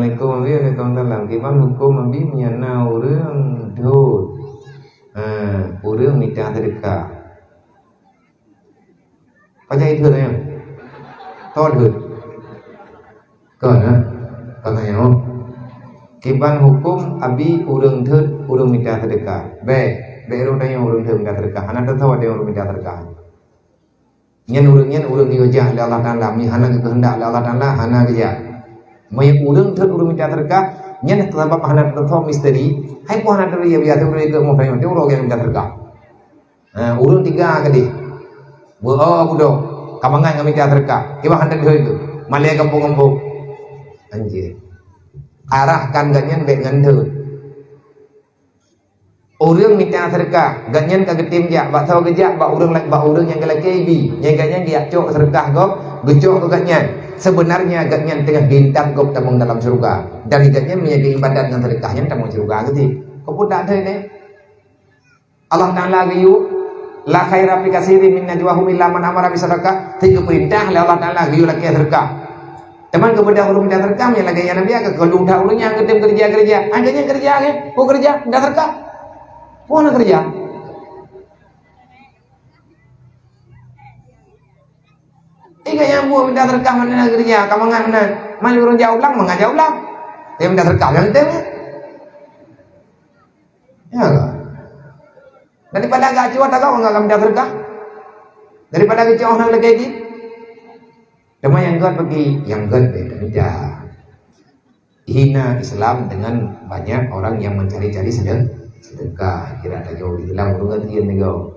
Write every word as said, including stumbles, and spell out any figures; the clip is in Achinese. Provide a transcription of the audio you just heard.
Assalamualaikum, Abi. Waalaikumsalam. Kiban huköm Abi meunyo na ureuëng dot, ha, ureuëng mita seudeukah? Pajan dot nyan? Toh dot? Kon, ha? Kon nyan, oh. Kiban huköm Abi ureuëng dot ureuëng mita seudeukah? Bék, bék ureuëng tanyoe ureuëng dot mita seudeukah. Hana teutoe deh ureuëng mita seudeukah. Nyan ureuëng nyan ureuëng geujak lé Allah Taala, mi hana geukeuheundak lé Allah Taala, hana geujak. Meunyo ureuëng dot ureuëng mita seudeukah, nyan sabab hana teutoe misteri, hai peue hana teutoe biasa ureuëng ikot moh tanyoe, teuh ureuëng mita seudeukah. Ha, ureuëng tiga keudeh. Beu-o budok, ka mangat ngon mita seudeukah. Kiban hana teutoe keuh. Malée gampông-gampông. Anjir. Arahkan gobnyan bék ngon dot. Ureuëng mita seudeukah, gobnyan ka geutem jak, bak soe geujak, bak ureuëng la-, bak ureuëng nyang geulakée ibi. Nyang gobnyan geujak cok seudeukah gob, geucok keu gobnyan. Seubeunarnya gobnyan teungoh geuintat gob tamong dalam syeuruga. Dan gobnyan meunyo geuibadat ngon seudeukah nyan tamong syeuruga geuti. Keupeue that deh? Allah Taala geuyue, "La khaira fi katsirin min najwahum illa man amara bisadaqah." Teuk geupeurintah lé Allah Taala geuyue lakée seudeukah. Teuma geubeudôh ureuëng mita seudeukah, meunyo lagée nyan Nabi, ka geuleueng that ureuëng nyang geutem keureuja-keureuja. Hana nyan keureuja, kan? Peue keureuja? Mita seudeukah. Peue na keureuja? Iga nyang buet mita seudeukah mana na keureuja, ka mangat meunan. Man ureuëng jak u blang, mangat jak u blang. Dia mita seudeukah, kan tem, ya? Ya. Daripada gak cuat agak orang mita seudeukah. Daripada geucok na lagée jih. Teuma nyang gét bagi, nyang gét beda-beda. Hina Islam dengan banyak orang yang mencari-cari sedek-, sedekah. Kira tajak di dalam ureuëng ngon dia nego.